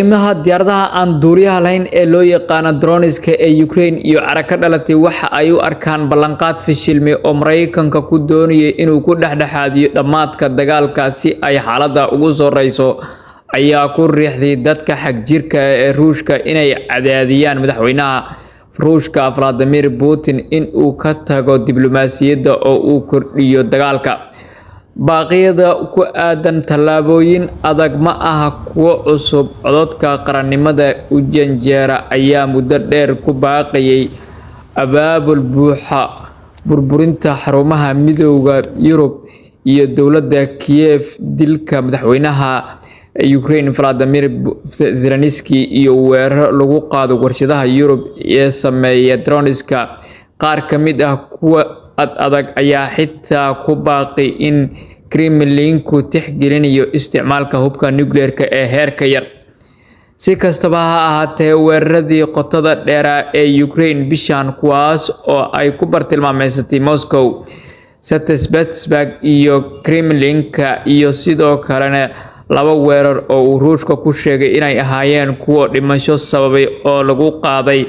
Qiimaha diyaaradaha aan duuliyaha lahayn ee loo yaqaan drones-ka ee Ukraine iyo cara ka dhalatay waxa ay u arkaan ballanqaad fashilmay oo Maraykanku ku doonayo inuu ku dhexdhexaadiyo dhammaadka dagaalka si ay xaaladda uga soo rayso, ayaa ku riixday dadka xagjirka ah ee Ruushka inay cadaadiyaan madaxweynaha Ruushka Vladimir Putin in uu ka tago diblomaasiyadda oo uu kordhiyo dagaalka. Baaqyada ku aaddan tallaabooyin adag ma aha kuwo cusub. Codadka qaranimada u janjeera ayaa muddo dheer ku baaqayay abaabul buuxa, burburinta xarumaha Midowga Yurub iyo dowladda Kiev, dilka madaxweynaha Ukraine Volodymyr Zelensky, iyo weerarro lagu qaado warshadaha Yurub ee sameeya drones-ka. Qaar ka mid ah kuwa ad adag ayaa xitaa ku baaqay in Kremlin-ku tixgeliyo isticmaalka hubka nukliyeerka ee heerka yar. Si kastaba ha ahaatee, weeraradii qotada dheeraa ee Ukraine bishan, kuwaas oo ay ku bartilmaameedsatay Moscow, St. Petersburg iyo Kremlin-ka, iyo sidoo kalena laba weerar oo uu Ruushku ku sheegay inay ahaayeen kuwo dhimasho sababay oo lagu qaaday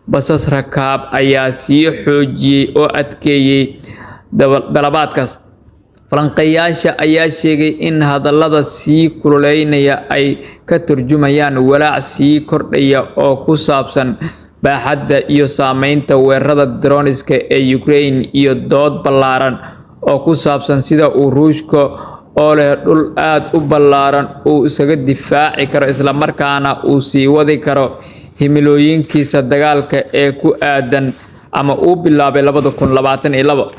basas rakaab, ayaa sii xoojiyay oo adkeeyay dalabaadkaas. Falanqeeyayaasha ayaa sheegay in hadallada sii kululeynaya ay ka tarjumayaan walaac sii kordhaya oo ku saabsan baaxadda iyo saameynta weerarada drones-ka ee Ukraine, iyo dood ballaaran oo ku saabsan sida uu Ruushka, oo leh dhul aad u ballaaran, uu isaga difaaci karo isla markaana uu sii wadi karo himilooyinkiisa dagaalka ee ku aaddan ama uu bilaabay 2022.